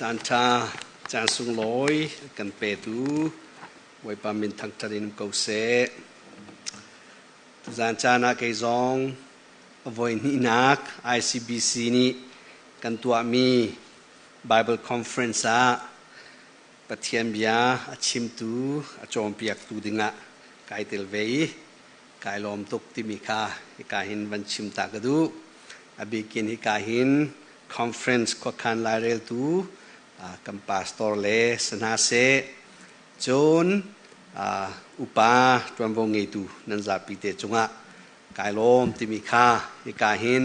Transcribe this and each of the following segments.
Caan ṭha, caan sunglawi kan petu Bawipa min thangṭhat in um ko seh. Tuzaan caan ah kei zong a voi hnihnak ICBC nih kan tuahmi Bible Conference ah Pathian bia a chimtu, a cawnpiaktu dingah kai tel ve i kai lawm tuk timi kha hika hin van chim ta ka duh. A bikin hika hin conference khuakhan laireltu kan pastor le si hna seh, cun upa ṭuanvo ngeitu nan zapi te cungah kai lawm timi kha hika hin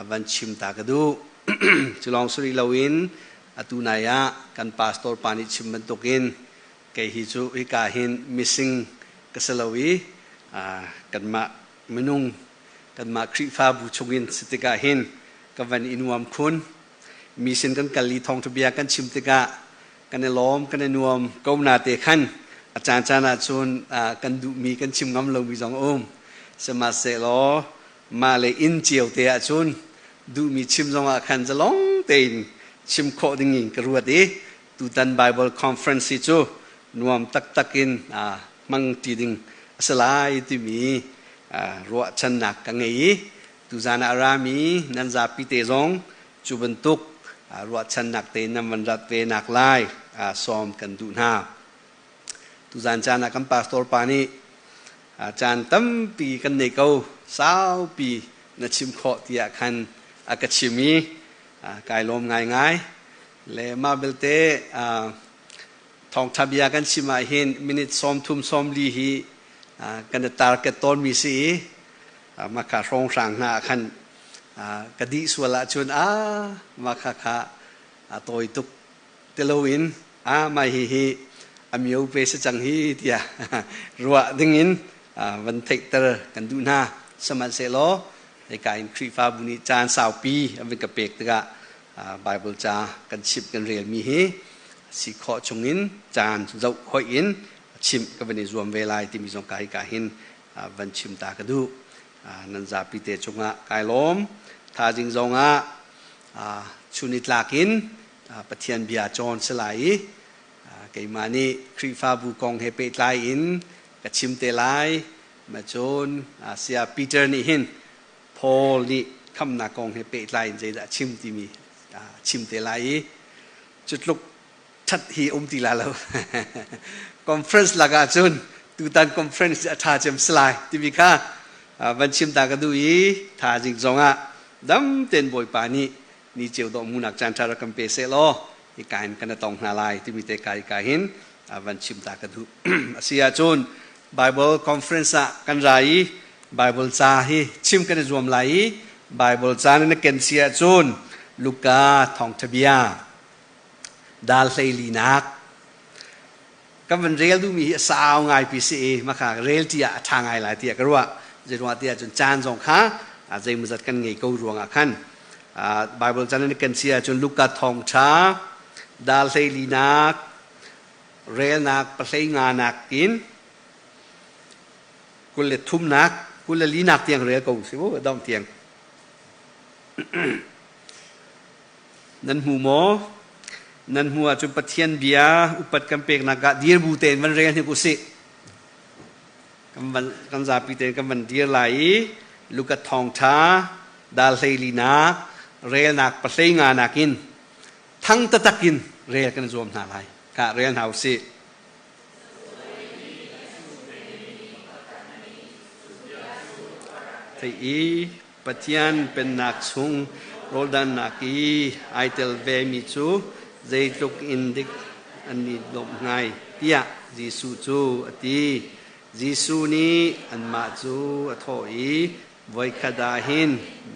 van chim ta ka duh. Cu lawng si rih loin atu nai ah kan pastor pa nih chim bantukin kei hi cu hika hin mising ka si lo i kanmah minung kanmah Khrihfabu chungin si tikah hin ka van i nuam khun. Mi sin kan kal i thawngṭha bia kan chim tikah kan i lawm, kan i nuam ko na te khan a caan caan ah cun kan duhmi kan chim ngam lomi zong a um. Sihmanhsehlaw mah le inn cio te ah cun duhmi chim zong ah khan zalong tein chim khawh ding in ka ruat i tutan Bible conference hi cu nuam taktak in hmang ṭi ding a si lai timi ruahchannak ka ngei i tuzan ah a rami nan zapi te zong cu bantuk ruahchannak te nan van rat ve nak lai sawm kan duh hna. Tuzan caan ah kan pastor pa nih caan tampi kan nei ko, saupi na chim khawh tiah khan a ka chim i kai lawm ngaingai. Le mah belte thawngṭha bia kan chim ah hin minute 30 40 hi kan i target tawnmi si i maka hrawnghrang hna ah khan ka dih sual ahcun a maka kha a tawi tuk ti loin a mah hi hi a mio pe si cang hi tiah ruah dingin van theihter kan duh hna. Sihmanhsehlaw hika in Khrihfabu nih caan saupi an van ka pek tikah Bible ca kan chimh kan relmi hi si khawh chungin caan zoh hoih in chimh ka van i zuam ve lai timi zong ka hika hin van chim ta ka duh. Nan zapi te cungah kai lawm. Thazing zongah chunitlak in Pathian bia cawn si lai i keimah nih Khrihfabu kong he pehtlai in ka chim te lai. Ma cun Saya Peter nih hin Paul nih khamnak kong he pehtlai in zeidah a chim timi chim te lai i cu tluk ṭhat hi um ti la lo. Conference lakah cun tutan conference a ṭha cem si lai timi kha van chim ta ka duh i thazing zongah dam tein Bawipa nih ni ceu dawh munak caan ṭha rak kan pe seh law hika hin kan tong hna lai timi te ka hika hin van chim ta ka duh. A si ahcun Bible conference ah kan ra i Bible ca hi chim kan i zuam lai i Bible ca na ken si ahcun Luka thawngṭha bia dal 14 kan van rel duhmi hi a sau ngai pi si i maka rel ṭi ah a ṭha ngai lai tiah ka ruah. Zeiruangah tiah cun caan zong kha zeimawzat kan ngei ko ruangah khan Bible caan in kan si ahcun Luka thawngṭha dal 14 relnak 15nak in 23nak 24nak tiang rel ko si mu dong tiang. Nan hmu maw? Nan hmu ahcun Pathian bia upat kan peknak ah dir bu tein van rel hnik usih. Kan zapi tein kan van dir lai i Luka thawngṭha dal 14nak relnak 15nak in thang taktak in rel kan zuam hna lai. Ka rel hna usih. Thei i Pathian Pennak chung rawldannak i ai tel vemi cu zeitluk in dik an i lawmh ngai tiah Jesuh cu a ti. Jesuh nih anmah cu a thawh i, Voikhat ah hin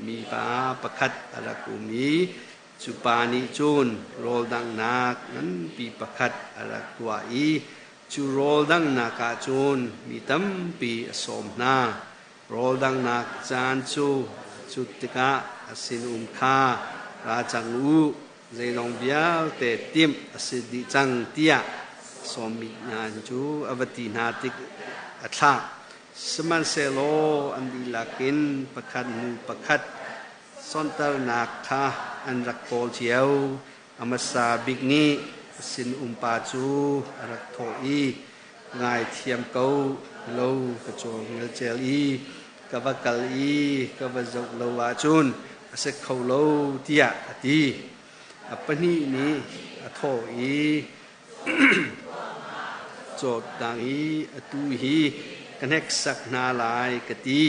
mipa pakhat a rak um i cu pa nih cun rawldanghnak nganpi pakhat a rak tuah i cu rawldanghnak ah cun mi tampi a sawm hna. Rawldanghnak caan cu cut tikah a sinum kha ra cang u, zeizong vialte timh a si dih cang tiah sawmmi hna cu a va ti hna tik a thlah. Sihmanhsehlaw an dihlak in pakhat hnu pakhat sonhtarnak kha an rak kawl cio. A hmasa bik nih a sinumpa cu a rak thawh i, Ka ngaithiam ko, lo ka caw ngelcel i ka va kal i ka va zoh lo ahcun a si kho lo, tiah a ti. A pahnih nih a thawh i, Cawtdang i atu hi ka hneksak hna lai ka ti.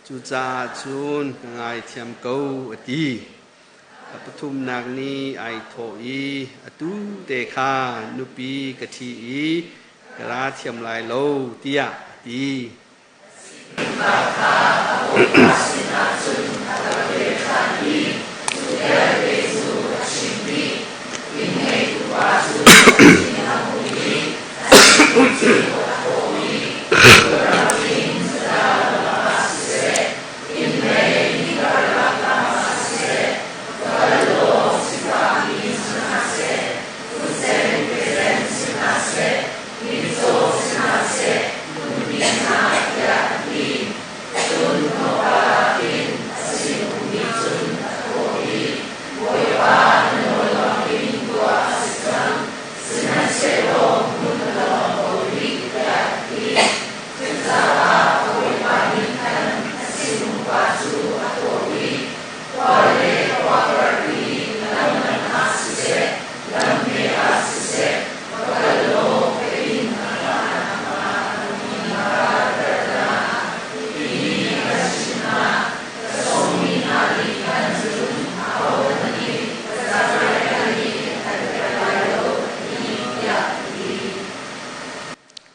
Cucaah cun ka ngaithiam ko, a ti. A pathumnak nih ai thawh i, Atu te kha nupi ka ṭhi i ka ra thiam lai lo, tiah a ti.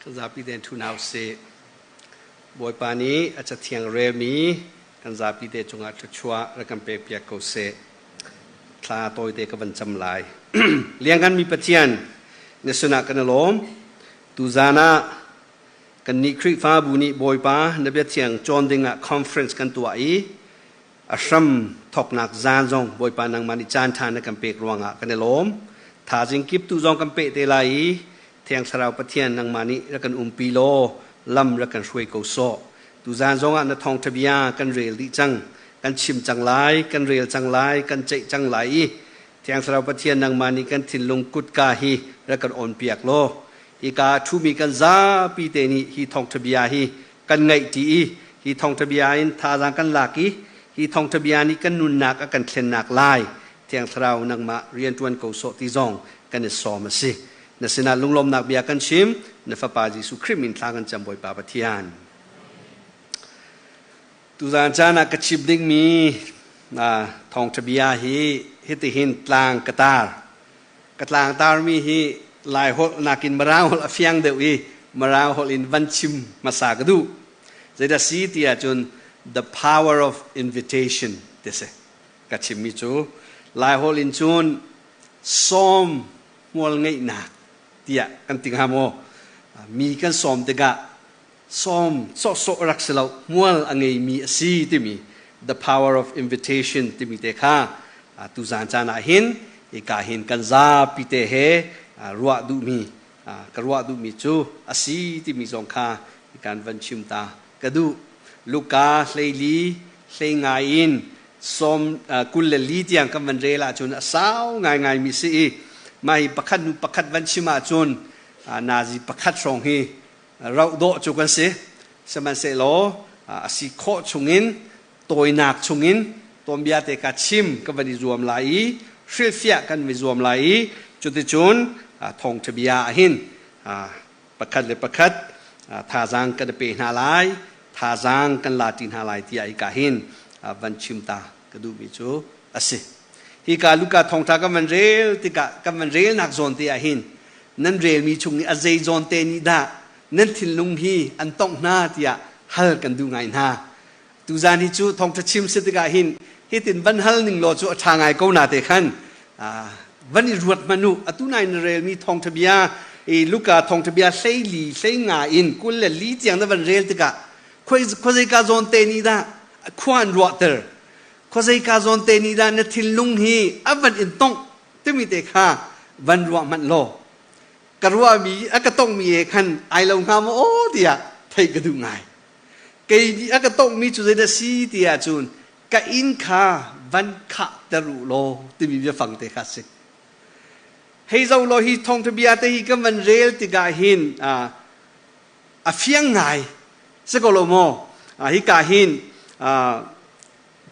Kan zapi tein ṭhu hna usih. Bawipa nih a cathiang relmi kan zapi te cungah thluachuah rak kan pekpiak ko seh. Thla tawite ka van cam lai. Liangnganmi Pathian, na sinah kan i lawm. Tuzan ah kannih Khrihfabu nih Bawipa na biathiang cawn dingah conference kan tuah i a hram thawknak zan zong Bawipa nangmah nih caan ṭha na kan pek ruangah kan i lawm. Thazing kip tu zong kan peh te lai i Thiang Thlarau Pathian nangmah nih rak kan umpi law lam rak kan hruai ko sawh. Tuzan zongah na thawngṭha bia kan rel dih cang, kan chim cang lai, kan rel cang lai, kan ceih cang lai i Thiang Thlarau Pathian nangmah nih kan thinlung kutka hi rak kan awnpiak law hika a ṭhumi kan zapi te nih hi thawngṭha bia hi kan ngaihṭi i hi thawngṭha bia in thazaang kan lak i hi thawngṭha bia nih kan nunnak a kan thlennak lai Thiang Thlarau nangmah rianṭuan ko sawh ti zong kan i sawm a si. Na sinah lunglawmnak bia kan chim, na Fapa Jesuh Khrih min thla kan cam Bawipa Pathian. Tuzaan caan ah ka chim dingmi thawngṭha bia hi hitihin tlang ka tar. Ka tlang tarmi hi Lai holh nakin Mirang holh a fiang deuh i Mirang holh in van chim hmasa ka duh. Zeidah si ti ahcun the power of invitation ti si. Ka chimmi cu Lai holh in cun sawm hmual ngeihnak tiah kan ti hnga maw? Mi kan sawm tikah sawm sawhsawh rak si lo hmual a ngeimi a si timi the power of invitation timi te kha tuzaan caan ah hin hika hin kan zapi te he ruah duhmi ka ruah duhmi cu a si timi zong kha kan van chim ta ka duh. Luka 12 hlei in sawm 24 tiang kan van rel ahcun a sau ngaingaimi si i mah hi pakhat hnu pakhat van chim ahcun nazi pakhat hrawng hi rauh dawh cu kan si. Sihmanhsehlaw a si khawh chungin tawinak chungin tuanbia te ka chim ka van i zuam lai i hrilhfiah kan i zuam lai i cuticun thawngṭha bia ahhin pakhat le pakhat thazaang kan i pe hna lai, thazaang kan la ṭi hna lai tiah hika hin van chim ta ka duhmi cu a si. Hika Luka thawngṭha kan van rel tikah kan van relnak zawn te ah hin nan relmi chung i a zei zawn te nih dah nan thinlung hi an tongh hna tiah hal kan duh ngai hna. Tuzan hi cu thawngṭha chim si tikah hin hitin van hal ning law cu a ṭha ngai ko na te khan van i ruat hmanh u. Atu nai na relmi thawngṭha bia i Luka thawngṭha bia 14 hleinga in 24 tiang na van rel tikah khuazeika zawn te nih dah khua an ruahter khuazeika zawn te nih dah na thinlung hi a van in tongh timi te kha van ruah hmanh law ka ruahmi a ka tonghmi he khan ai lo hnga maw aw tiah theih ka duh ngai. Kei nih a ka tonghmi cu zeidah si ti ahcun ka inn kha van khahter u law timi biafang te kha a si. Hei zo law hi thawngtha bia te hi kan van rel tikah hin a fiang ngai si ko lo maw? Hi ka hin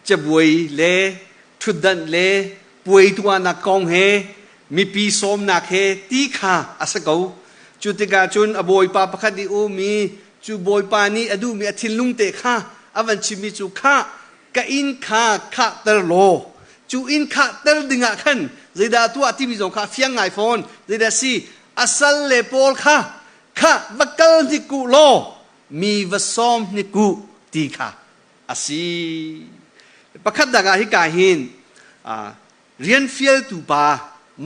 cabuai le ṭhutdanh le puai tuahnak kong he mipi sawmnak he ti kha a si ko. Cu tikah cun a bawipa pakhat nih um i cu bawipa nih a duhmi a thinlung te kha a van chimmi cu khah ka inn kha khahter law cu inn khahter dingah khan zeidah tuah timi zong kha a fiang ngai fawn. Zeidah si a sal le pawl kha khah va kal hnik u law mi va sawm hnik u ti kha a si. Pakhat dang ah hika hin rian fialtu pa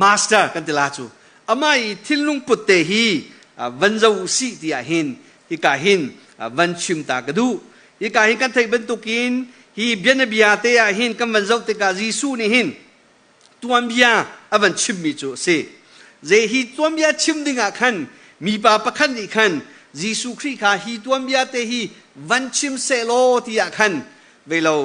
master kan ti la cu amah i thinlung put te hi van zo u sih ti ah hin hika hin van chim ta ka duh. Hika hin kan theih bantukin hi bianabia te ah hin kan van zoh tikah Jesuh nih hin tuanbia a van chimmi cu a si. Zei hi tuanbia chim dingah khan mipa pakhat nih khan Jesuh Khrih kha hi tuanbia te hi van chim sehlaw tiah khan velo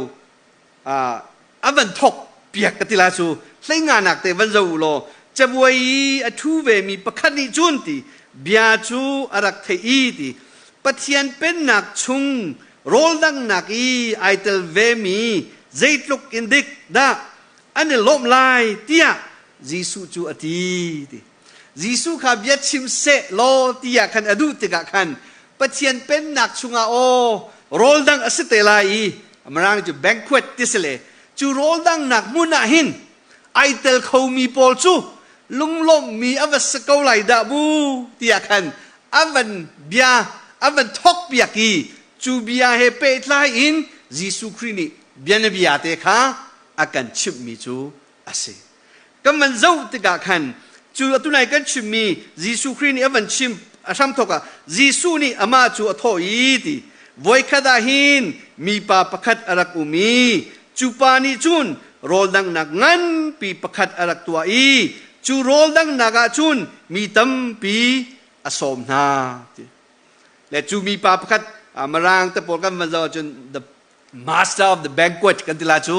a van thok piak ka ti la cu hleinganak te van zo u law cabuai i a ṭhu vemi pakhat nih cun ti bia cu a rak theih i ti Pathian pennak chung rawldanghnak i ai tel vemi zeitluk in dik dah an i lawmh lai tiah Jesuh cu a ti ti. Jesuh kha bia chim seh law tiah khan a duh tikah khan Pathian pennak chungah aw rawl dang a si te lai i Mirang cu banquet ti si le cu rawl dangnak hmun ah hin ai tel khomi pawl cu lunglawmhmi a va si ko lai dah bu tiah khan a van bia a van thok piak i cu bia he pehtlai in Jesuh Khrih nih bianabia te kha a kan chimhmi cu a si. Kan van zoh tikah khan cu atu nai kan chimmi Jesuh Khrih nih a van chim a hramthawk ah Jesuh nih amah cu a thawh i ti voikhat ah hin mipa pakhat a rak um i cu pa nih cun rawl danghnak nganpi pakhat a rak tuah i cu rawl danghnak ah cun mi tampi a sawm hna ti le cu mipa pakhat Mirang te pawl kan van zoh ahcun the master of the banquet kan ti la cu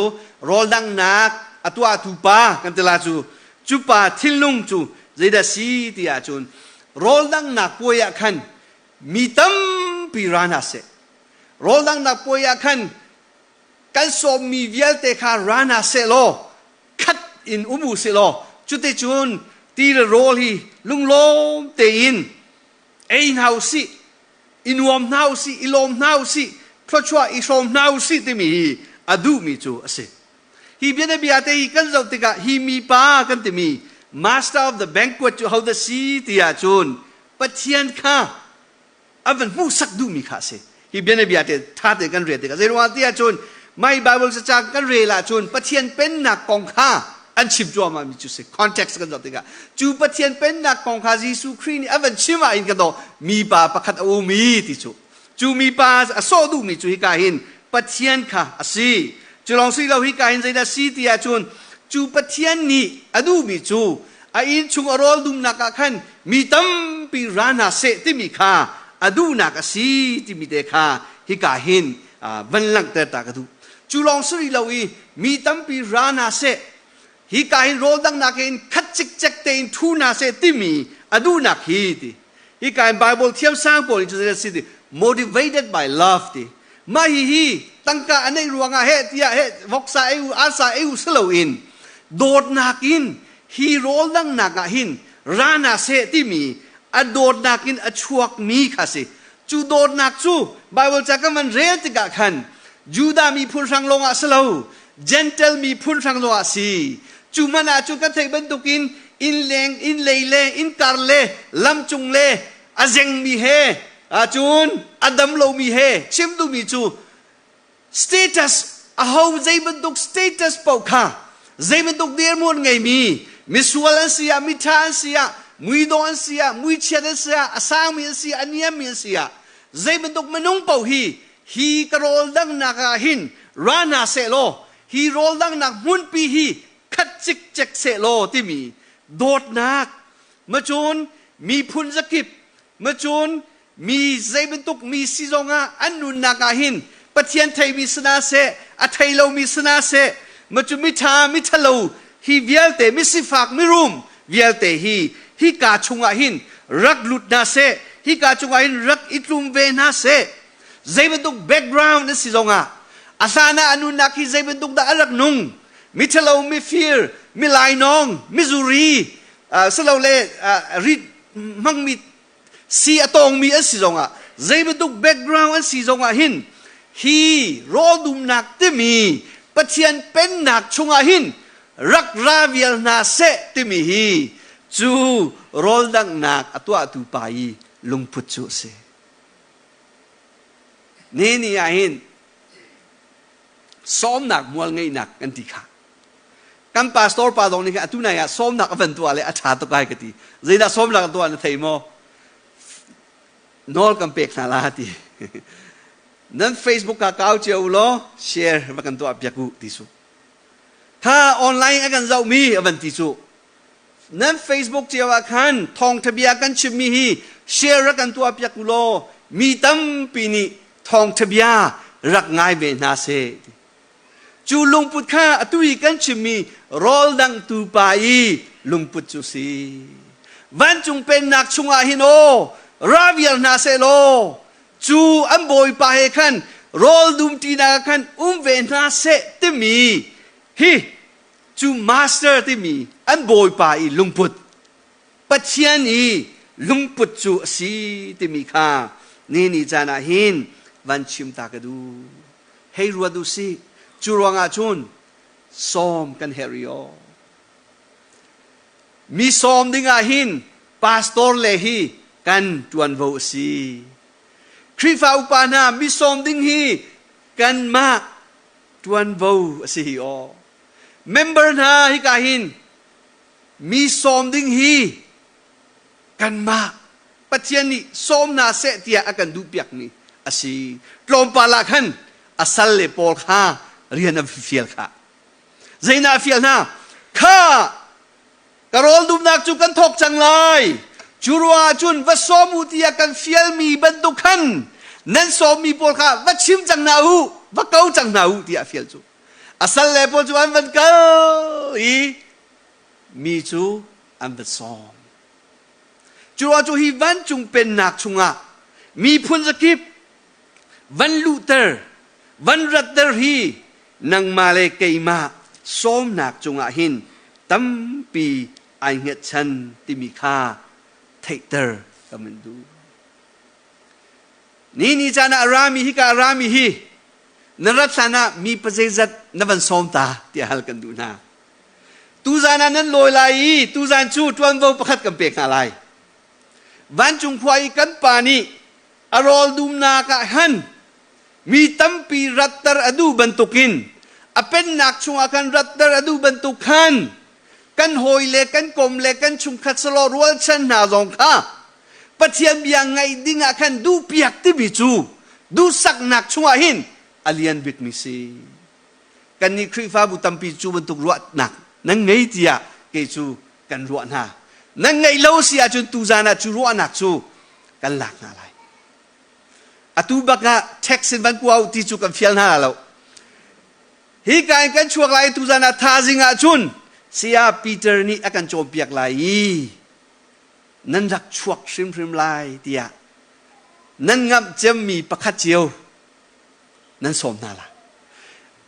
rawl danghnak a tuahtu pa kan ti la cu cu pa thinlung cu zeidah si ti ahcun rawl danghnak puai ah khan mi tampi ra hna seh rawl danghnak puai ah khan kan sawmmi vialte kha ra hna seh law khat in um u sih law cuticun ti le rawl hi lunglawm tein ei hna u sih i nuam hna u sih, i lawm hna u sih, thluachuah i hrawm hna u sih timi hi a duhmi cu a si. Hi bianabia te hi kan zoh tikah hi mipa kan timi master of the banquet cu hodah si ti ahcun Pathian kha a van hmuhsak duhmi kha a si. Hi bianabia te ṭha tein kan rel tikah zeiruangah ti ahcun mai Bible cacang kan rel ahcun Pathian pennak kong kha an chim cuahmah mi cu si context kan zoh tikah cu Pathian pennak kong kha Jesuh Khrih nih a van chim ah in kan daw mipa pakhat a um i ti cu cu mipa a sawh duhmi cu hika hin Pathian kha a si cu lawng si lo hika hin zeidah si ti ahcun cu Pathian nih a duhmi cu a inn chung a rawl dumnak ah khan mi tampi ra hna seh timi kha a duhnak a si timi te kha hika hin van langhter ta ka duh cu lawng si rih lo i mi tampi ra hna seh hika hin rawl dangnak in khat cikcek tein ṭhu hna seh timi a duhnak hi ti hika hin Bible thiamsang pawl nih cu si ti motivated by love ti mah hi hi tangka a neih ruangah heh tiah heh voksa ei u arsa ei u si loin dawtnak in hi rawl dangnak ah hin ra hna seh timi a dawtnak in a chuakmi kha si Cu dawtnak cu Bible ca kan van rel tikah khan Judah miphun hrang lawngah si lo, Gentle miphun hrang lawngah si. Cu hmanh ah cun kan theih bantukin innleng, innlei le innkar le lamcung le a zengmi he cun a dam lomi he chim duhmi cu status aho zei bantuk status paoh kha zei bantuk dirhmun ngeimi misual an si ah miṭha an si ah muidawh an si ah muichiat an si ah a sangmi an si ah a niammi an si ah zei bantuk minung paoh hi hi ka rawl danghnak ah hin ra hna seh law hi rawl danghnak hmunpi hi khat cikcek seh law timi dawtnak macun miphun zakip macun mi zei bantuk mi si zongah an nunnak ah hin Pathian theimi si hna seh a thei lomi si hna seh macu miṭha miṭhalo hi vialte misifak mirum Vialte hi hika chungah hin rak lut hna seh, hika chungah hin rak i tlum ve hna seh. Zei bantuk background na si zongah a hlan ah a nunnak hi zei bantuk dah a rak nung, miṭhalo, mifir, mi lainawng, mizuri, silole rit hmangmi si a tawngmi an si zongah, zei bantuk background an si zongah hin hi rawl dumnak timi Pathian pennak chungah hin rak ra vial hna seh timi hi cu rawl danghnak a tuahtu pa i lungput cu a si. Ni ni ah hin sawmnak mual ngeihnak kan ti kha. Kan pastor pa zong nih khan atu nai ah sawmnak a van tuah le a ṭha tuk ai ka ti. Zeidah sawmnak a tuah na thei maw? Nawl kan pek hna la ti. Nan Facebook ah kau cio u law share va kan tuah piak u ti su. Kha online a kan zohmi a van ti cu. Nan Facebook cio ah khan thawngṭha bia kan chimmi hi share rak kan tuah piak u law mi tampi nih thawngṭha bia rak ngai ve hna seh. Cu lungput kha atu i kan chimmi rawl dangtu pa i lungput cu si. Vancung pennak chungah hin aw ra vial hna seh law cu an bawipa he khan rawl dumṭinak ah khan um ve hna seh timi hi cu master timi an bawipa i lungput, Pathian i lungput cu a si timi kha ni ni caan ah hin van chim ta ka duh. Hei ruat u sih, cu ruangah cun sawm kan herh i aw. Mi sawm dingah hin pastor le hi kan ṭuanvo a si. Khrihfa upa hna mi sawm ding hi kanmah ṭuanvo a si hi aw. Member hna hika hin mi sawm ding hi kanmah Pathian nih sawm hna seh tiah a kan duhpiakmi a si. Tlawmpal ah khan a sal le pawl kha rian a fial kha. Zeidah a fial hna? Kha ka rawl dumnak cu kan thawk cang lai. Cu ruangah cun va sawm u tiah kan fialmi bantuk khan nan sawmmi pawl kha va chim cang hna u, va ko cang hna u tiah a fial cu. A sal le pawl cu an van kal i mi cu an va sawm. Cu ruangah cu hi vancung pennak chungah miphun zakip van luhter, van ratter hi nangmah le keimah sawmnak cungah hin tampi ai hngatchan timi kha theihter ka min duh. Ni ni caan ah rami hi ka rami hi na rat hlan ah mi pazeizat na van sawm ta tiah hal kan duh hna. Tuzan ah nan lawi lai i tuzan cu ṭuanvo pakhat kan pek hna lai. Vancung khua i kan pa nih a rawl dumnak ah khan mi tampi ratter a duh bantukin a pennak chungah khan ratter a duh bantuk khan kan hawi le kan kom le kan chungkhat selaw rualchan hna zong kha Pathian bia ngaih ding ah khan duhpiak timi cu duhsaknak chungah hin a lian bikmi si. Kannih Khrihfabu tampi cu bantuk ruahnak nan ngei tiah kei cu kan ruah hna. Nan ngeih lo si ahcun tuzan ah cu ruahnak cu kan lak hna lai. Atu bak ah text in van kua u ti cu kan fial hna lo. Hi ka in kan chuak lai tuzan ah thazing ah cun Saya Peter nih a kan cawnpiak lai i nan rak chuak hrimhrim lai tiah nan ngamh cemmi pakhat cio nan sawm hna la.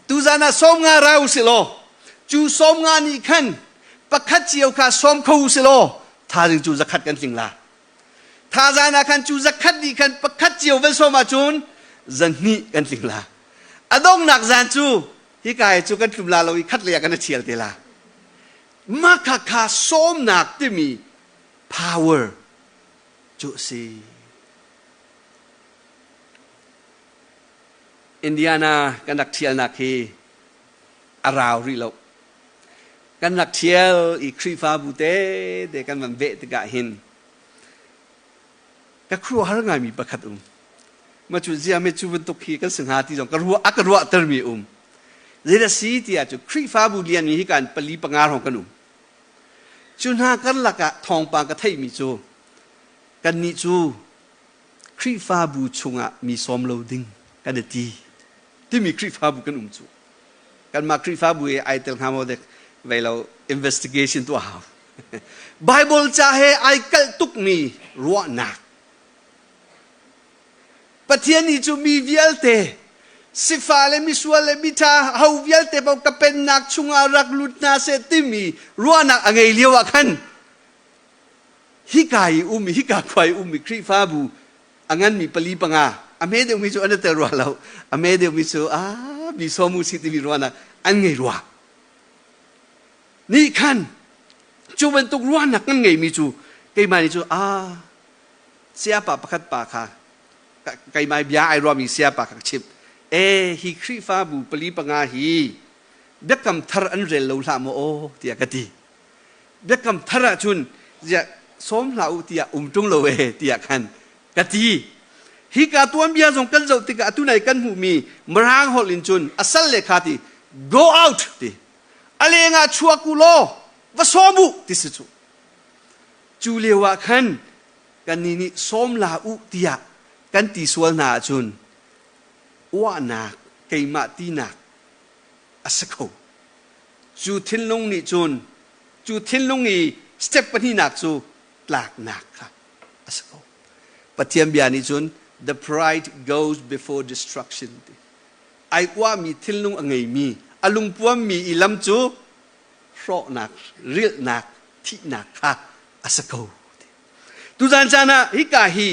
Tuzan ah 50 ra u sih law cu 50 nih khan pakhat cio kha sawm kho u sih law thazing cu 100 kan tling la. Thazan ah khan cu 100 nih khan pakhat cio van sawm ahcun 200 kan tling la. A donghnak zan cu hika hi cu kan tlum la lo i khat lei ah kan i thial te la. Mah kha kha sawmnak timi power cu a si. Indiana kan rak ṭhialnak hi a rau rih lo. Kan rak ṭhial i Khrihfabu tete kan van veh tikah hin ka khuaruahhar ngaimi pakhat um. Ma cu ziame cu bantuk hi kan si hnga ti zong ka ruah a ka ruahtermi um. Zeidah si tiah cu Khrihfabu lianmi hi kan pali panga hrawng kan um. Cu hna karlak ah thawngpang ka theihmi cu kannih cu Khrihfabu chungah mi sawm lo ding kan i ti timi Khrihfabu kan um cu. Kanmah Khrihfabu i ai tel hnga maw dek vei lo, investigation tuah hau. Bible ca he ai kalh tukmi ruahnak. Pathian nih cu mi vialte sifa le misual le miṭha ho vialte paoh ka pennak chungah rak lut hna seh timi ruahnak a ngei lio ah khan hika i um hika khua i ummi Khrihfabu a nganmi pali panga a hme deuhmi cu an i tel rua lo, a hme deuhmi cu a mi sawm u si timi ruahnak an ngei rua nih khan cu bantuk ruahnak kan ngeimi cu keimah nih cu a sayapa pakhat pa kha keimah bia ai ruahmi sayapa kha ka chimh e hi Khrihfabu pali panga hi biakam thar an rel lo hlah maw aw tiah ka ti. Biakam thar ahcun ziah sawm hlah u tiah um ṭung lo e tiah khan ka ti. Hika tuanbia zong kan zoh tikah atu nai kan hmuhmi Mirang holh in cun a sal le kha ti go out ti a lengah chuak u law va sawm u ti si cu. Cu lio ah khan kannih nih sawm la u tiah kan ti sual hna ahcun uahnak keimah tinak a si kho. Cu thinlung nih cun cu thinlung i step pahnihnak cu tlaknak kha a si ko. Pathian bia nih cun the pride goes before destruction ti. Ai uahmi thinlung a ngeimi, a lungpuammi i lam cu hrawhnak, rilhnak, thihnak kha a si ko. Tuzan caan ah hika hi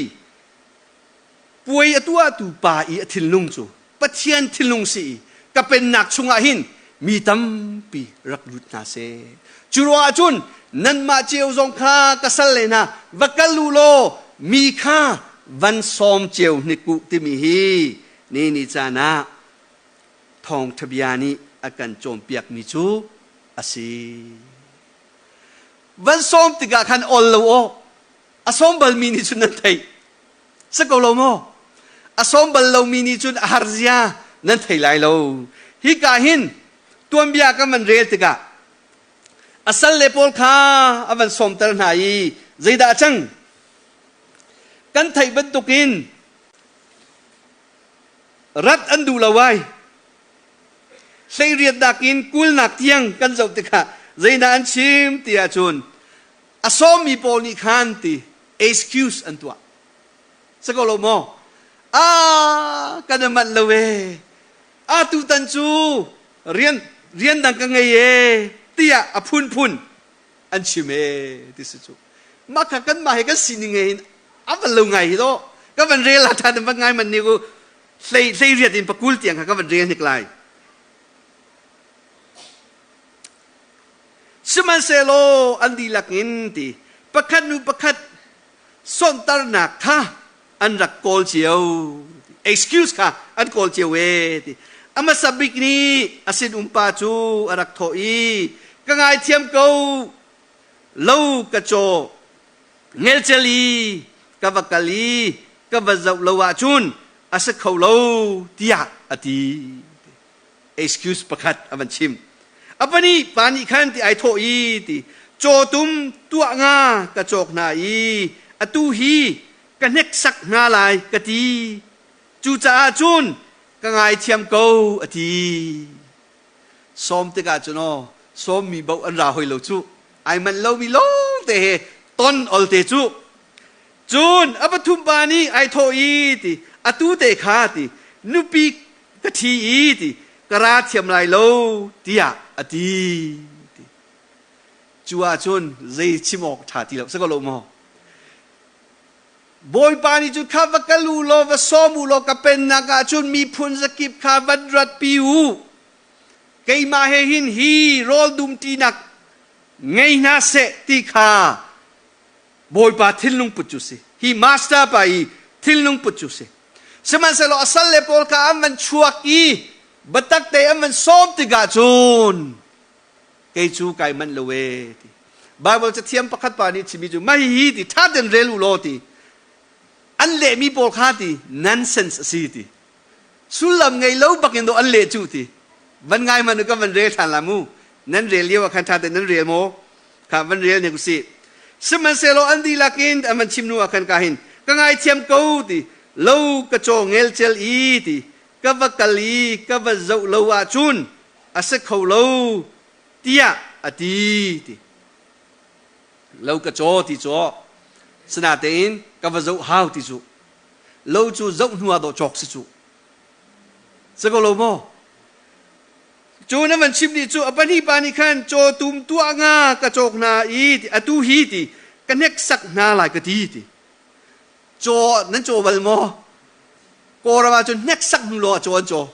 puai a tuahtu pa i a thinlung cu Pathian thinlung si i ka pennak chungah hin mi tampi rak lut hna seh. Cu ruangah cun nanmah cio zong kha ka sal le hna va kal u law mi kha van sawm cio hnik u timi hi ni ni caan ah thawngṭha bia nih a kan cawnpiakmi cu a si. Van sawm tikah khan ol lo aw, a sawm balmi nih cun nan theih. Si ko lo maw? A sawm bal lomi nih cun a har zia nan thei lai lo. Hika hin tuanbia kan van rel tikah a salle pawl kha a van sawmter hna i zeidah a cang? Kan theih bantukin rat an duh lo ai. Hleiriatnak in kulnak tiang kan zoh tikah zeidah an chim ti ahcun a sawmmi pawl nih khan ti excuse an tuah. Si ko lo maw? Ah, kan i manh lo ee. Ah, tutan cu rian rian dang ka ngei ee tiah a phunphun an chim ee ti si cu. Mah kha kanmah he kan sining he hin a van lo ngai hi dawh. Ka van rel la ṭhan van ngai man ni ku hlei hlei riat in pakul tiang kha ka van rel hnik lai. Sihmanhsehlaw an dihlak in ti pakhat hnu pakhat sonhtarnak kha an rak kawl cio. Excuse kha an kawl cio ee ti. A hmasa bik nih a sinum pa cu a rak thawh i ka ngaithiam ko, lo ka caw, ngelcel i ka va kal i ka va zoh lo ahcun a si kho lo tiah a ti. Excuse pakhat a van chim. A pahnih pa nih khan ti ai thawh i ti cawtum tuah nga ka cawk hna i atu hi ka hneksak hna lai ka ti. Cucaah cun ka ngaithiam ko a ti. Sawm tikah cun aw sawmmi boh an ra hoi lo cu. Ai manh lomi lawng te he ton ol te cu. Cun a pathum pa nih ai thawh i ti atu te kha ti nupi ka ṭhi i ti ka ra thiam lai lo tiah a ti. Cu ahcun zei chim awk ṭha ti lo si ko lo maw? Bawipa nih cun kha va kal u law va sawm u law ka pennak ah cun miphun zakip kha van ratpi u. Keimah he hin hi rawl dumṭinak ngei hna seh ti kha Bawipa thinlung put cu si. Hi master pa i thinlung put cu si. Sihmanhsehlaw a salle pawl kha an van chuak i biatak te an van sawm tikah cun kei cu kai manh lo ee ti. Bible cathiam pakhat pa nih chimmi cu mah hihi ti ṭha tein rel u law ti. An lehmi pawl kha ti nonsense a si ti. Sullam ngei lo bak in dawh an leh cu ti. Van ngai hmanh u kan van rel ṭhan la mu. Nan rel lio ah khan ṭha tein nan rel maw? Kha van rel nek usih. Sihmanhsehlaw an dihlak in an van chim hnu ah khan ka hin ka ngaithiam ko ti lo ka caw ngelcel i ti ka va kal i ka va zoh lo ahcun a si kho lo tiah a ti ti. Lo ka caw ti cu sinatein ka va zoh hau ti cu lo cu zoh hnu ah dawh cawk si cu. Si ko lo maw? Cu na van chim nih cu a pahnih pa nih khan cawtum tuah nga ka cawk hna i atu hi ti ka hneksak hna lai ka ti ti. Caw nan caw bal maw? Kawlram ah cun hneksak hnu lawng ah caw an caw.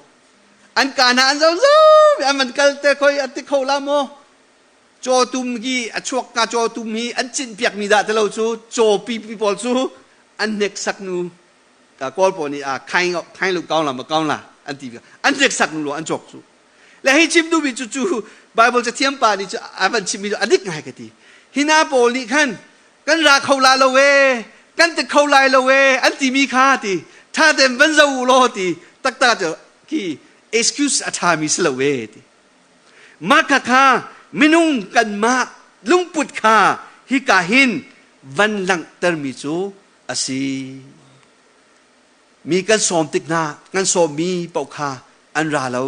An ka hna an zo zo an van kal te khoi an ti kho la maw? Cawtum hi a chuak ka cawtum hi an cinh piakmi dah tilo cu cawpi pi pawl cu an hneksak nu ka kawl pawl nih a khaing khaing lu kaung la ma kaung la an ti an hneksak nu lo an cawk cu le hi chim duhmi cu cu Bible cathiam pa nih cu a van chimmi cu a dik ngai ka ti hina pawl nih khan kan ra kho la lo e kan ti kho lai lo e an timi kha ti tha ten van zo u law ti takta cu khi excuse a ṭhami si lo e ti Mah khakha minung kanmah lungput kha hika hin van langhtermi cu a si. Mi kan sawm tik hna, kan sawmmi paoh kha an ra lo.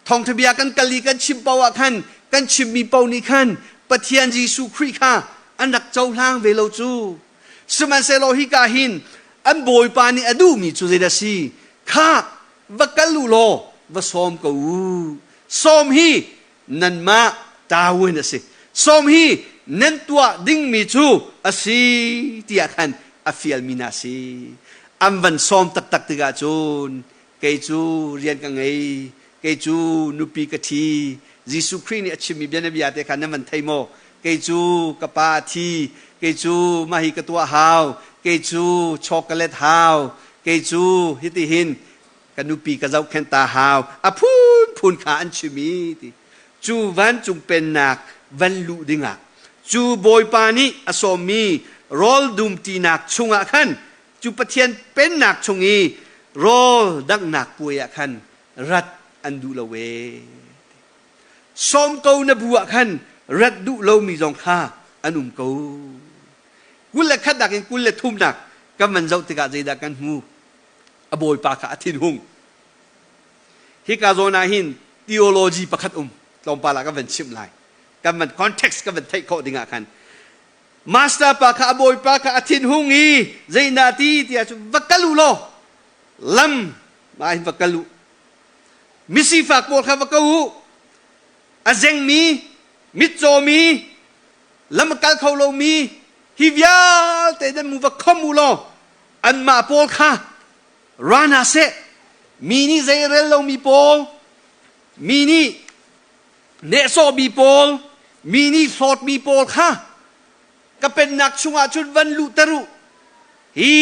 Thawngṭha bia kan kal i kan chim paoh ah khan kan chimmi paoh nih khan Pathian Jesuh Khrih kha an rak cohlang ve lo cu. Sihmanhsehlaw hika hin an Bawipa nih a duhmi cu zeidah a si? Khah, va kal u law va sawm ko u. Sawm hi nanmah tawin a si. Sawm hi nan tuah dingmi cu a si tiah khan a fialmi hna si. An van sawm taktak tikah cun kei cu rian ka ngei, kei cu nupi ka ṭhi. Jesuh Khrih nih a chimmi bianabia te kha nan van thei maw? Kei cu ka pa a thi, kei cu mah hi ka tuah hau, kei cu chocolate hau, kei cu hitihin ka nupi ka zohkhenh ta hau a phunphun kha an chim i ti cu vancung pennak van luh dingah cu bawipa nih a sawmmi rawl dumṭinak chungah khan cu Pathian pennak chung i rawl danghnak puai ah khan rat an duh lo ee sawm ko na bu ah khan rat duh lomi zong kha an um ko 21 nak in 23 nak kan van zoh tikah zeidah kan hmu a bawipa kha a thinhung hika zawn ah hin theology pakhat um tlawmpal ah kan van chimh lai kan van context kan van theih khawh dingah khan master pa kha a bawipa kha a thinhung i zeidah ti tiah cun va kal u law lam mah hin va kal u misifak pawl kha va ko u a zengmi mitcawmi lam a kal kho lomi hi vialte nan mu va khom u law anmah pawl kha ra hna seh mi nih zei rel lomi pawl mi nih nehsawhmi pawl mi nih hlawtmi pawl kha ka pennak chungah cun van luhter u hi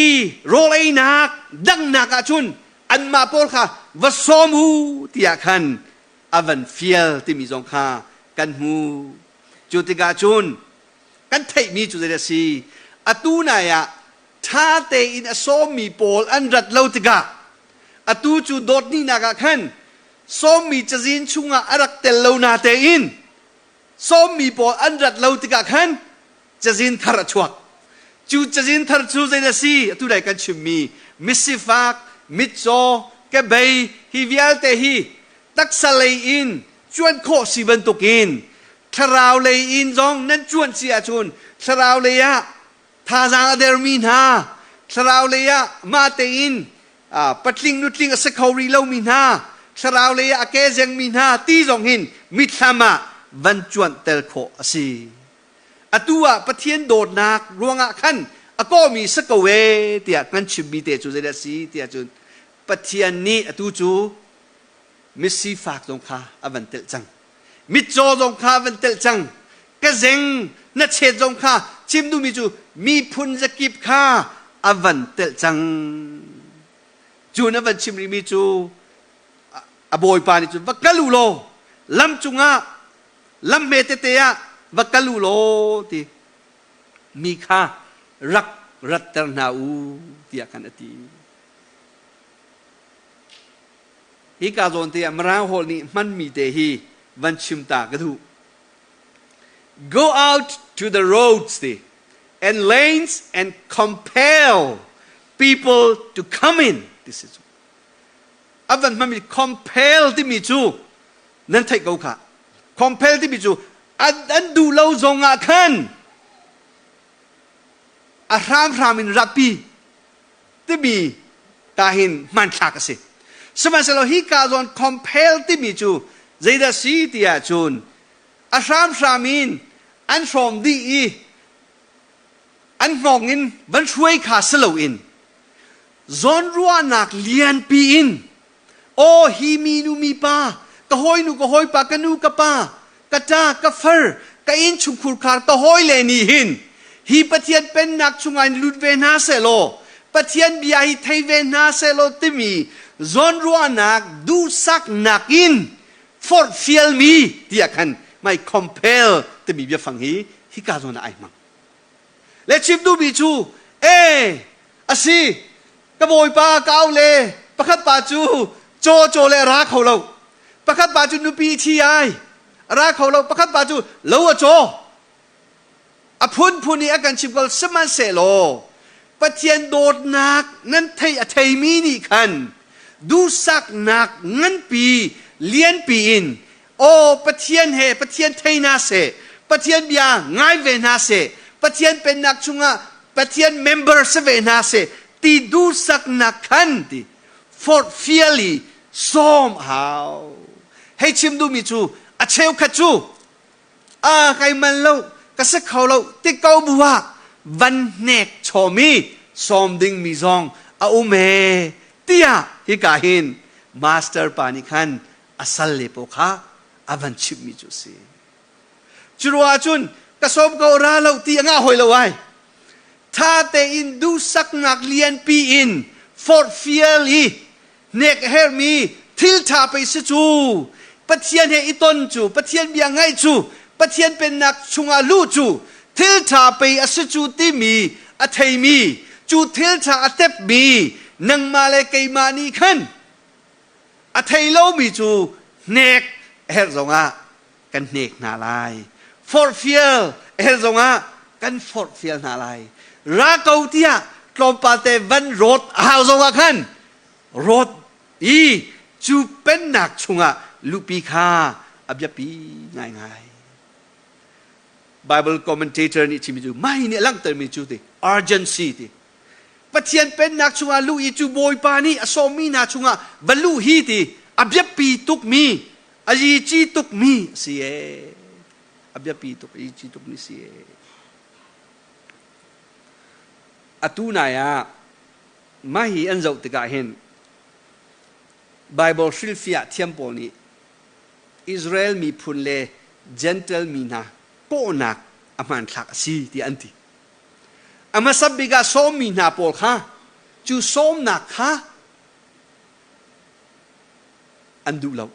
rawl einak danghnak ah cun anmah pawl kha va sawm u tiah khan a van fial timi zong kha kan hmu Cu tikah cun kan theihmi cu zei a si? Atu nai ah ṭha tein a sawmmi pawl an rat lo tikah atu cu dawtnihnak ah khan sawmmi cazin chungah a rak tel lo na tein sawmmi pawl an rat lo tikah khan cazin thar a chuak. Cu cazin thar cu zei a si? Atu dai kan chimmi misifak, mitcaw, kebei hi vialte hi taksa lei in cuan khawh si bantukin thlarau lei in zong nan cuan si ahcun thlarau lei ah thazaang a dermi hna thlarau lei ah mah tein patling nutling a si kho rih lomi hna thlarau lei ah a ke zengmi hna ti zong hin mithlam ah van cuanhter khawh a si atu ah Pathian dawtnak ruangah khan a kawmi si ko e tiah kan chimmi te cu zeidah a si tiah cun Pathian nih atu cu misifak zong kha a van telh cang mitcaw zong kha a van telh cang ka zeng na chet zong kha chim duhmi cu miphun zakip kha a van telh cang cu na van chim rihmi cu a bawipa nih cun va kal u law lam cungah lam hme tete ah va kal u law ti mi kha rak ratter hna u tiah khan a ti Hika zawn te ah Mirang holh nih hmanmi te hi van chim ta ka duh. Go out to the roads ti and lanes and compel people to come in ti si cu. A van hmanmi compel timi cu nan theih ko kha. Compel timi cu an duh lo zong ah khan. A hramhram in ratpi timi ka hin hmanthlak a si. Sihmanhsehlaw hi ka zawn compel timi cu zeidah si ti ahcun a hramhram in an hrawm dih i an hngawng in van hruai kha si loin zawnruahnak lianpi in aw hi mi nu mi pa ka hawinu ka hawipa ka nu ka pa ka ṭa ka far ka innchungkhur khar ka hawile nih hin hi Pathian pennak chungah in lut ve hna sehlaw Pathian bia hi thei ve hna sehlaw timi zawnruahnak duhsaknak in forhfialmi tiah khan mai compel timi biafang hi hika zawn ah ai hmang. Le chim duhmi cu e asi ka bawipa ka au le pakhat pa cu caw caw le ra kho lo pakhat pa cu nupi thi ai ra kho lo pakhat pa cu lo a caw a phunphun i a kan chim ko sihmanhsehlaw Pathian dawtnak nan thei a theimi nih khan duhsaknak nganpi lianpi in aw Pathian he Pathian thei hna seh Pathian bia ngai ve hna seh Pathian pennak chungah Pathian member si ve hna seh ti duhsaknak khan ti forhfial i sawm hau hei chim duhmi cu a cheukhat cu a kai man lo ka si kho lo ti ko bu ah van hnek chawm i sawm ding mi zong a um e tiah hika hin master pa nih khan a sal le paw kha a van chimh mi cu a si. Curuah cun ka sawm ko ra lo ti a ngah hoi lo ai. Tha tein duhsaknak lianpi in forhfial i hnek a herhmi thil ṭha pei si cu Pathian he i ton cu Pathian bia ngaih cu Pathian pennak chungah luh cu thil ṭha pei a si cu timi a theimi cu thil ṭha a tepmi nangmah le keimah nih khan a thei lomi cu hnek a herh zongah kan hnek hna lai forhfial a herh zongah kan forhfial hna lai ra ko tiah tlawmpal te van rawt a hau zongah khan rawt i cu pennak chungah luhpi kha a biapi ngaingai Bible commentator nih chimmi cu mai nih a langhtermi cu ti urgency ti Pathian pennak chungah luh i cu Bawipa nih a sawmmi hna chungah va luh hi ti a biapi tukmi a yici tukmi a si ee. A biapi tuk a yici tukmi si ee. Atu nai ah mah hi an zoh tikah hin Bible hrilhfiah thiam pawl nih Israel miphun le Gentile mi hna kawhnak a hmanthlak a si tiah an ti. A hmasa bik ah sawmmi hna pawl kha cu sawmnak kha an duh lo.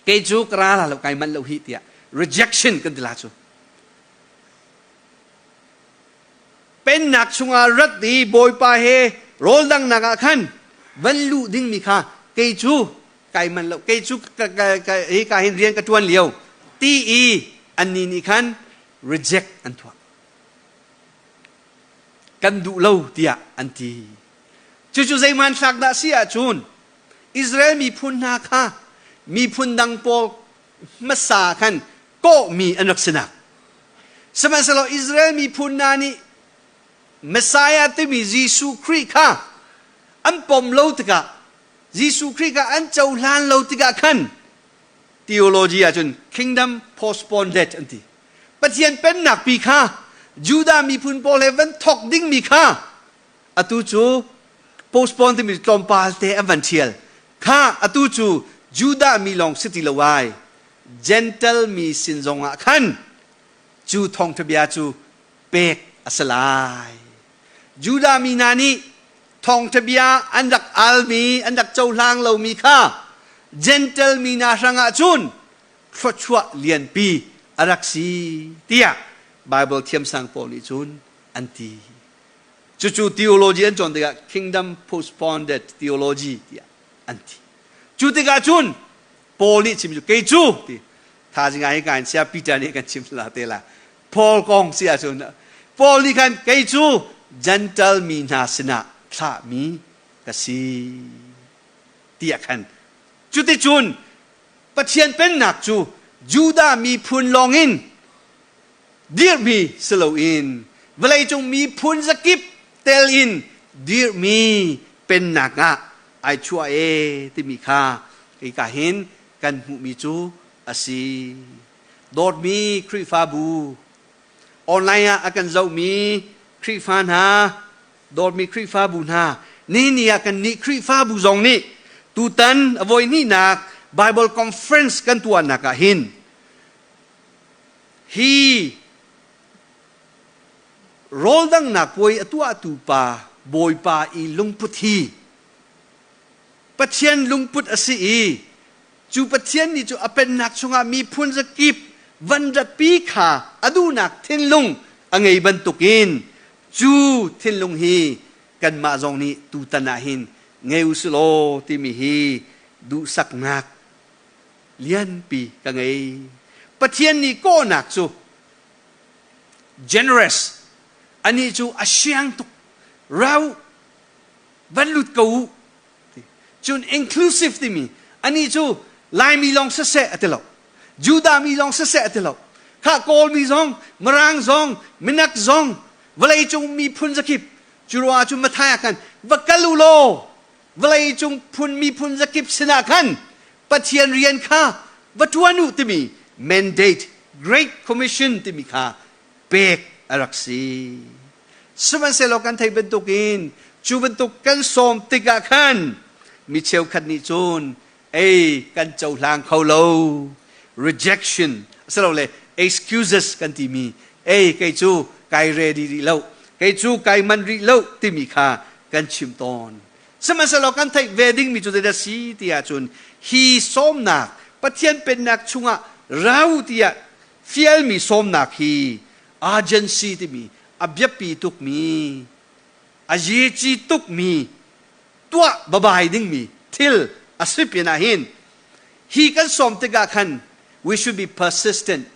Kei cu ka ra la lo kai manh lo hi tiah rejection kan ti la cu. Pennak chungah rat i Bawipa he rawl dangnak ah khan van luh dingmi kha kei cu kai manh lo kei cu hi ka hin rian ka tuan lio ti i annih nih khan reject an tuah. Kan duh lo tiah an ti. Cucu zei hmanthlak dah si ahcun Israel miphun hna kha miphun dang pawl hmasa khan kawhmi an rak sinak. Sihmanhsehlaw Israel miphun hna nih Messiah timi Jesuh Khrih kha an pom lo tikah Jesuh Khrih kha an cohlan lo tikah khan theology ahcun kingdom postponed an ti. Pathian pennak pi kha Judah miphun pawl he van thawk dingmi kha atu cu postpone timi tlawmpal te an van thial. Kha atu cu Judah mi lawng si ti lo ai. Gentle mi sin zongah khan cu thawngtha bia cu pek a si lai. Judah mi hna nih thawngtha bia an rak almi, an rak cohlang lomi kha Gentle mi hna hrangah cun thluachuah lianpi a rak si tiah Bible thiamsang pawl nih cun an ti. Cucu theology an cawn tikah kingdom postponed theology tiah an ti. Cu tikah cun Paul nih chim cu kei cu ti thazing ah hi ka in sia Peter nih kan chim la te la Paul kong si ahcun Paul nih khan kei cu Gentile mi hna sinah thlahmi ka si tiah khan cuticun Pathian pennak cu Judah miphun lawngin dirhmi si loin Vawleicung miphun zakip tel in dirhmi pennak ah ai chuah e timi kha hika hin kan hmuhmi cu a si. Dawtmi Khrihfabu, online ah a kan zohmi Khrihfa hna, dawtmi Khrihfabu hna, nihin ah kan nih Khrihfabu zong nih tutan a voihnihnak Bible Conference kan tuahnak ah hin hi rawl dangnak puai a tuahtu pa Bawipa i lungput hi Pathian lungput a si i cu Pathian nih cu a pennak chungah miphun zakip van ratpi kha a duhnak thinlung a ngei bantukin cu thinlung hi kanmah zong nih tutan ah hin ngei u sih law timi hi duhsaknak lianpi ka ngei. Pathian nih kawhnak cu generous, anih cu a siang tuk, rau van lut ko u. Cun inclusive timi anih cu Laimi lawng siseh a ti lo. Judah mi lawng siseh a ti lo. Kha Kawl mi zong, Mirang zong, Minak zong, vawleicung miphun zakip cu ruangah cun Mathai ah khan va kal u law vawleicung phun miphun zakip sinah khan Pathian rian kha va ṭuan u timi mandate Great Commission timi kha pek a rak si. Sihmanhsehlaw kan theih bantukin cu bantuk kan sawm tikah khan mi cheukhat nih cun ei kan cohlang kho lo, rejection asilole excuses kan timi, ei kei cu kai ready rih lo, kei cu kai manh rih lo timi kha kan chim tawn. Sihmanhsehlaw kan theih ve dingmi cu zeidah si ti ahcun hi sawmnak Pathian pennak chungah rau tiah fialmi sawmnak hi urgency timi a biapi tukmi, a yici tukmi, tuah babai dingmi thil a si pinah hin hi kan sawm tikah khan we should be persistent.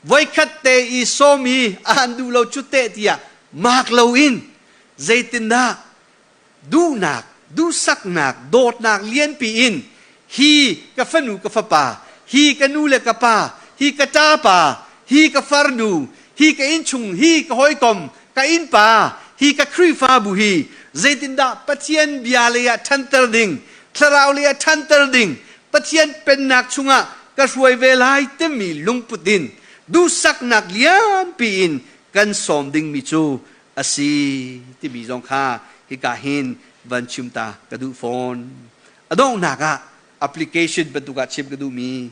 Voikhat te i sawm i an duh lo cu teh tiah mak loin zeitindah duhnak, duhsaknak, dawtnak lianpi in hi ka fanu ka fapa, hi ka nu le ka pa, hi ka ṭapa, hi ka farnu, hi ka innchung, hi ka hawikom, ka innpa, hi ka Khrihfabu hi zeitindah Pathian bia lei ah ṭhanter ding, thlarau lei ah ṭhanter ding, Pathian pennak chungah ka hruai ve lai timi lungput in duhsaknak lianpi in kan sawm dingmi cu a si timi zong kha hika hin van chim ta ka duh fawn. A donghnak ah application bantuk ah chim ka duhmi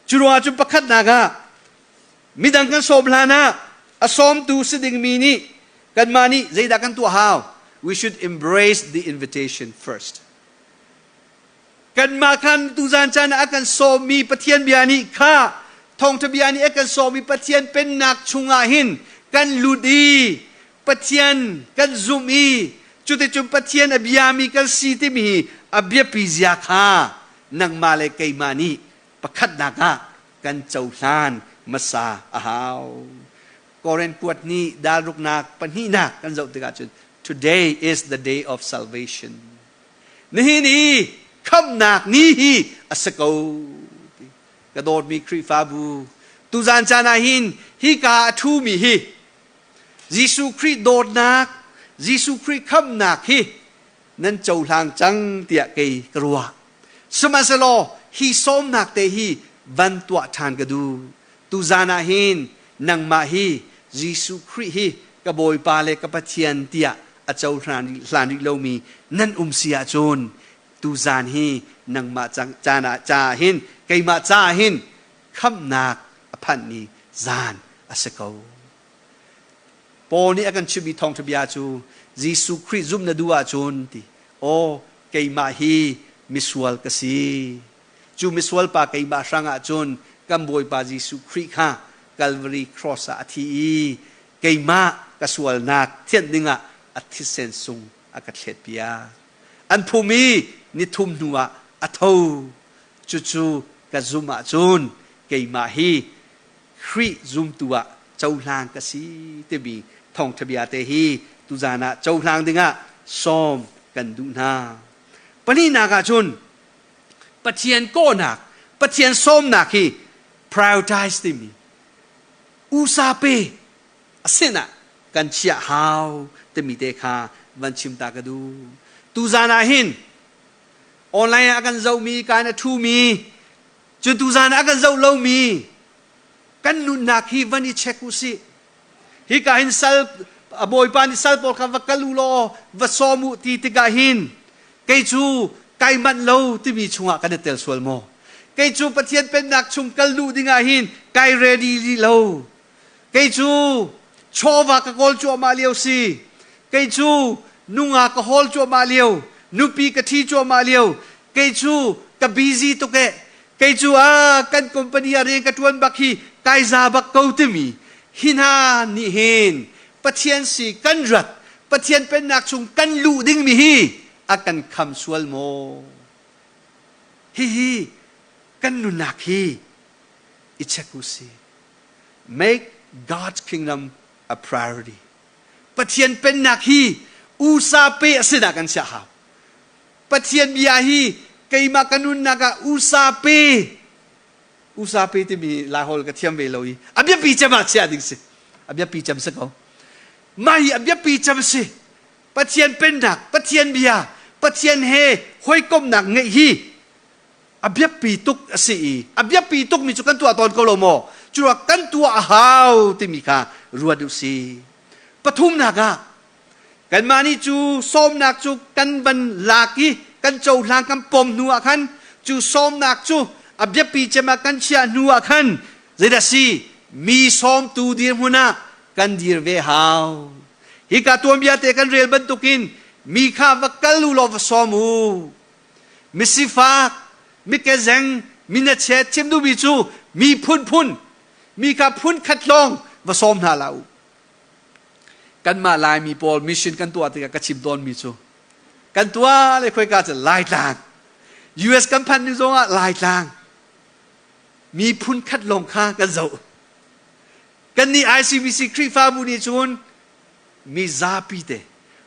cu ruangah cun pakhatnak ah midang kan sawm hlan ah a sawmtu si dingmi nih kanmah nih zeidah kan tuah hau? We should embrace the invitation first. Kanmah khan tuzan caan ah a kan sawmmi Pathian bia nih kha thawngṭha bia nih a kan sawmmi Pathian pennak chungah hin kan lut i Pathian kan zumh i cuticun Pathian a biami kan si timi hi a biapi zia kha nangmah le keimah nih pakhatnak ah kan cohlan hmasa a hau. Korin kuat nih dalruknak pahnihnak kan zoh tikah cun today is the day of salvation. Nihin i khamhnak ni hi a si ko. Ka dawtmi Khrihfabu, tuzan caan ah hin hika a ṭhumi hi Jesuh Khrih dawtnak, Jesuh Khrih khamhnak hi nan cohlang cang tiah kei ka ruah. Sihmanhsehlaw hi sawmnak te hi van tuah ṭhan ka duh. Tuzan ah hin nangmah hi Jesuh Khrih hi ka Bawipa le ka Pathian tiah a cohlan hlan rih lomi nan um si ahcun tuzan hi nangmah caan ah caah hin keimah caah hin khamhnak a phanhmi zan a si ko. Paul nih a kan chimhmi thawngṭha bia cu Jesuh Khrih zumh na duh ahcun ti aw keimah hi misual ka si. Cu misual pa keimah hrang ah cun kan Bawipa Jesuh Khrih kha Calvary cross ah a thi i keimah ka sualnak thianh dingah a thisen sung a ka thletpiak. An phum i nithum hnuah a tho. Cucu ka zumh ahcun keimah hi Khrih zumtu ah cohlang ka si timi thawngṭha bia te hi tuzaan ah cohlang dingah sawm kan duh hna. Pahnihnak ah cun Pathian kawhnak, Pathian sawmnak hi prioritize timi usa pe a sin ah. kan chiah hau timi te kha van chim ta ka duh. Tuzan ah hin online ah kan zohmi, kan a ṭhumi, cu tuzan ah kan zoh lomi kan nunnak hi van i check u sih. Hika hin sal a bawipa nih sal pawl kha va kal u law va sawm u ti tikah hin kei cu kai manh lo timi chungah kan i tel sual maw? Kei cu Pathian pennak chung kal duh dingah hin kai ready rih lo. Kei cu chawva ka kawl cuahmah lio si. Kei cu nungak ka hawl cuahmah lio. Nupi ka ṭhi cuahmah lio. Kei cu ka busy tuk eh. Kei cu ah kan company ah rian ka ṭuan bak hi kai za bak ko timi hi hna nih hin Pathian si kan rat Pathian pennak chung kan luh dingmi hi a kan kham sual maw? Hihi kan nunnak hi i check u si. Make God's kingdom a priority. Pathian pennak hi usa pe a si dah kan chiah hau. Pathian bia hi keimah ka nunnak ah usa pe usa pe timi Laiholh ka thiam ve lo i a biapi cem ah chiah ding si. A biapi cem si ko. Mah hi a biapi cem si. Pathian pennak, Pathian bia, Pathian he hawikomhnak ngeih hi a biapi tuk a si i a biapi tukmi cu kan tuah tawn ko lo maw? Cu kan tuah a hau timi kha ruat u si. Pathumnak ah kanmah nih cu sawmnak cu kan van lak i kan cohlang kan pom hnu ah khan cu sawmnak cu a biapi cem ah kan chiah hnu ah khan zeidah si mi sawmtu dirhmun ah kan dir ve hau. Hika tuanbia te kan rel bantukin mi kha va kal u law va sawm u. Misifak, mikezeng, minachiat chim duhmi cu mi phunphun, mi kha phun khat lawng va sawm hna hlah u. Kanmah Laimi pawl mission kan tuah tikah ka chim tawnmi cu kan tuah le khoika cu Laitlang. US kan phanh ni zongah Laitlang. Mi phun khat lawng kha kan zoh. Kannih ICBC Khrihfabu nih cun mi zapi te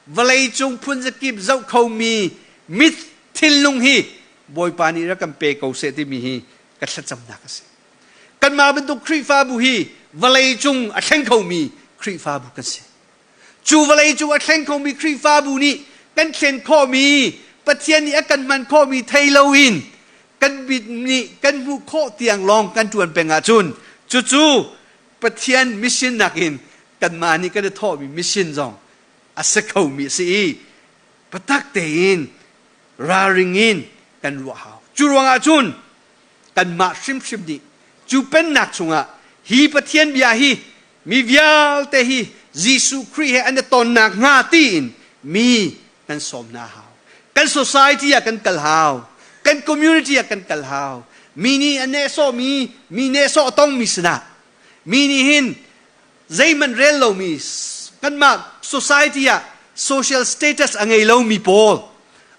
vawleicung phunzakip zoh khomi mit thinlung hi Bawipa nih rak kan pe ko seh timi hi ka thlacamnak a si. Kanmah bantuk Khrihfabu hi vawleicung a thleng khomi Khrihfabu kan si. Cu vawleicung a thleng khomi Khrihfabu nih kan thlen khawhmi Pathian nih a kan hman khawhmi thei loin kan mit nih kan hmuh khawh tiang lawng kan ṭuan peng ahcun cucu Pathian mission nakin kanmah nih kan i thawhmi mission zong a si khomi a si i biatak tein ralring in kan ruah hau. Cu ruangah cun kanmah hrimhrim nih cu pennak chungah hi Pathian bia hi mi vialte hi Jesuh Khrih he an i tonnak hnga tiin mi kan sawm hna hau. Kan society ah kan kal hau. Kan community ah kan kal hau. Mi nih a nehsawhmi, mi nehsawh a tongmi sinah mi nih hin zeihmanh rel lomi kanmah society ah social status a ngei lomi pawl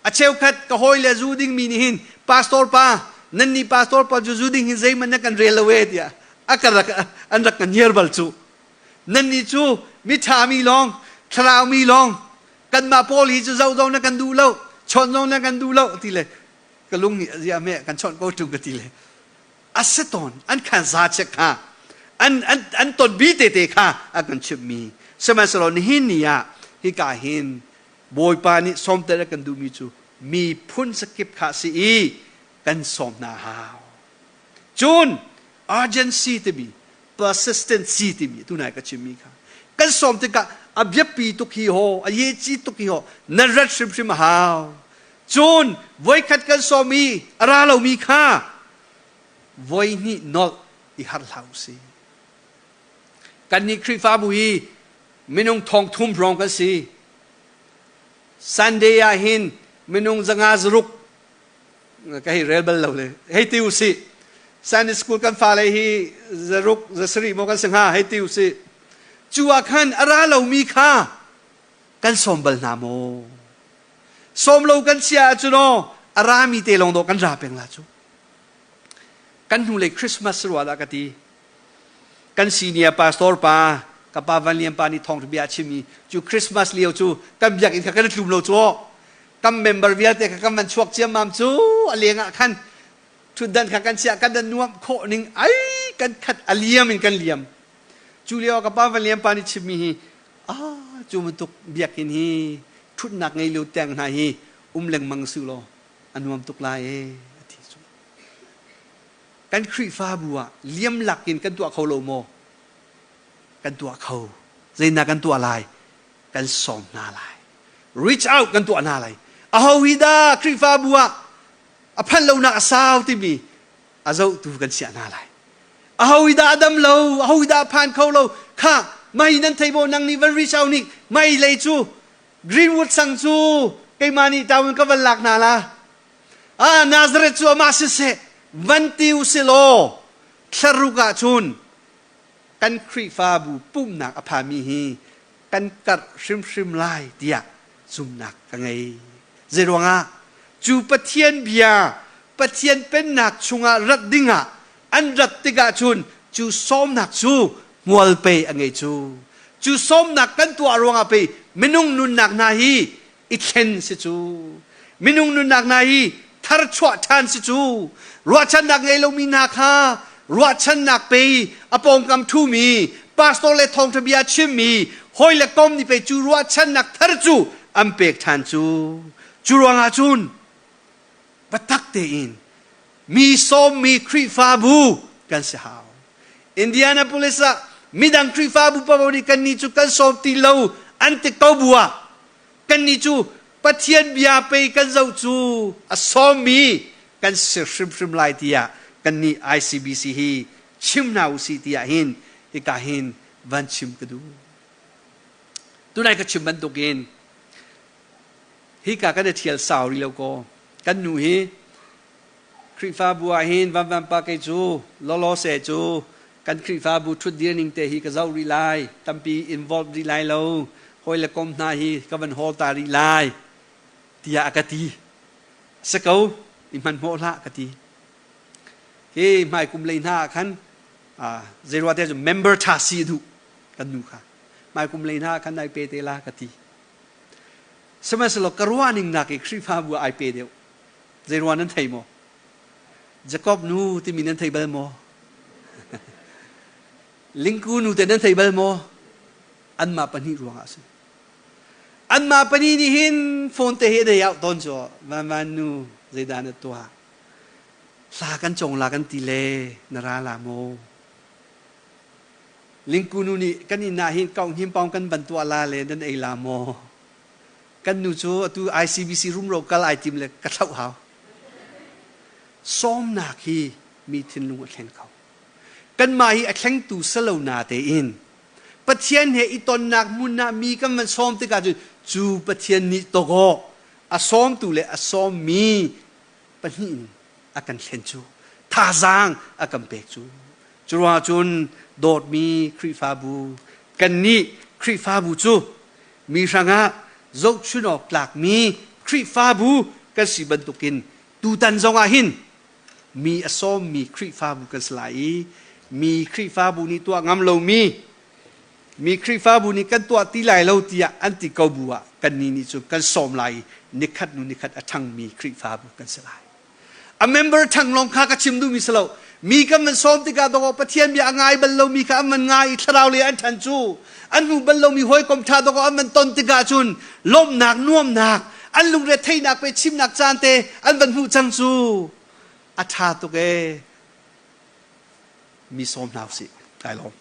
a cheukhat ka hawi le zu dingmi nih hin pastor pa nan nih pastor pa cu zu ding hin zeihmanh na kan rel lo e tiah a ka rak an rak ka niar bal cu nan nih cu mi ṭha mi lawng thlarau mi lawng kanmah pawl hi cu zoh zong na kan duh lo chawnh zong na kan duh lo ti le ka lung nih zia me kan chawnh ko ṭung ka ti le a si tawn an khan za chek kha an an an ton bi te te kha a kan chimhmi sihmanhsehlaw nihin ni ah hika hin Bawipa nih sawmter a kan duhmi cu mi phun sakip kha si i kan sawm hna hau cun urgency timi persistency timi tunai ka chimmi kha kan sawm tikah a biapi tuk hi ho a ye ci tuk hi ho na rat hrimhrim a hau cun voikhat kan sawm i a ra lomi kha voi hnih nolh i harh hlah u si kannih Khrihfabu hi minung thong thum hrawng kan si Sunday ah hin minung 500 ka hei rel bal lo le hei ti u sih Sunday school kan fale hi zaruk zasarih maw kan si hnga hei ti u sih cu ah khan a ra lomi kha kan sawm bal hna maw sawm lo kan chia ahcun aw a rami te lawng dawh kan ra peng la cu kan hnulei Christmas ruah dah ka ti kan senior pastor pa ka pa Van Lian pa nih thawngtha bia a chim i cu Christmas lio cu kan biakinn kha kan i tlum lo cu kan member vialte kha kan van chuak ciammam cu a leng ah khan thutdan kha kan chiah kan dan nuam khawh ning ai kan khat a liam in kan liam cu lio ka pa Van Lian pa nih chimmi hi Ah, cu bantuk biakinn hi ṭhutnak ngei lo teng hna hi um lengmang su law a nuam tuk lai e a ti cu. Kan Khrihfabu ah liam lak in kan tuah kho lo maw? Kan tuah kho. Zeinak kan tuah lai? Kan sawm hna lai. Reach out kan tuah hna lai. Aho hi dah Khrihfabu ah a phanh lonak a sau timi a zohtu kan chiah hna lai. Aho hi dah a dam lo, aho hi dah a phan kho lo, kha mei nan thei maw nang nih van reach out nih mei lei cu Greenwood sang cu keimah nih town ka van lak hna la. Ah Nazareth cu amah siseh van ti u si law thlaruk ah cun kan Khrihfabu pumhnak a phami hi kan karh hrimhrim lai tiah zumnak ka ngei. Zeiruangah cu Pathian bia Pathian pennak chungah rat dingah an rat tikah cun cu sawmnak cu hmual pei a ngei cu. Cu sawmnak kan tuah ruangah pei minung nunnak hna hi i thlen si cu. Minung nunnak hna hi tharchuah ṭhan si cu. Ruahchannak ngei lomi hna kha ruahchannak pei a pawngkam ṭhumi pastor le thawngṭha bia chimmi hawi le kom nih pei cu ruahchannak thar cu an pek ṭhan cu. Cu ruangah cun biatak tein mi sawmmi Khrihfabu kan si hau. Indianapolis ah midang Khrihfabu paoh nih kannih cu kan sawm ti lo an ti ko bu ah kannih cu Pathian bia pei kan zoh cu a sawmmi kan si hrimhrim lai tiah kannih ICBC hi chim hna usih tiah hin hika hin van chim ka duh. Tunai ka chim bantukin hika kan i ṭhial sau rih lo kaw kan nu hi Khrihfabu ah hin vanvan pa kei cu lawlaw se cu kan Khrihfabu ṭhutdir ning te hi ka zoh rih lai tampi involve rih lai lo hawi le kom hna hi ka van hawl ta rih lai tiah a ka ti si ko i hmanhmawh hlah ka ti hi hmai kum lei hna ah khan zeirua te cu member ṭha si duh kan nu kha hmai kum lei hna ah khan ai pe te la ka ti sihmanhsehlaw ka ruahning nak i Khrihfabu ah ai pe deuh Zeiruang nan thei maw? Jacob nu timi nan thei bal maw? Lingku nu te nan thei bal maw? Anmah pahnih ruangah a si. Anmah pahnih nih hin phone te hi a dei out tawn cu van van nu zeidah na tuah? Hla kan cong la kan ti le na ra la maw? Lingku nu nih kan inn ah hin kau hnim pawng kan van tuah la le nan ei la maw? Kan nu cu atu ICBC rumro kal ai tim le ka thlauh hau. Sawmnak hi mi thinlung a thleng kho. Kanmah hi a thlengtu salo na tein Pathian he i tonnak hmun ah mi kan van sawm tikah cun cu Pathian nih tawkaw a sawmtu le a sawmmi pahnih in a kan thlen cu thazaang a kan pek cu cu ruangah cun dawtmi Khrihfabu kannih Khrihfabu cu Mi hrangah zohchun awk tlakmi Khrihfabu kan si bantukin tutan zongah hin mi a sawmmi Khrihfabu kan si lai i mi Khrihfabu nih tuah ngam lomi mi Khrihfabu nih kan tuah ti lai lo tiah an ti ko bu ah kannih nih cun kan sawm lai i nikhat hnu nikhat a ṭhangmi Khrihfabu kan si lai. A member ṭhang lawng kha ka chim duhmi si lo. Mi kan van sawm tikah dawkaw Pathian bia a ngai bal lomi kha an van ngai i thlarau lei an ṭhan cu an hmu bal lomi hawikom ṭha dawkaw an van ton tikah cun lawmhnak nuamnak an lungre theihnak pe chimnak caan te an van hmuh cang cu a ṭha tuk ee mi sawm hna usih kai lawm.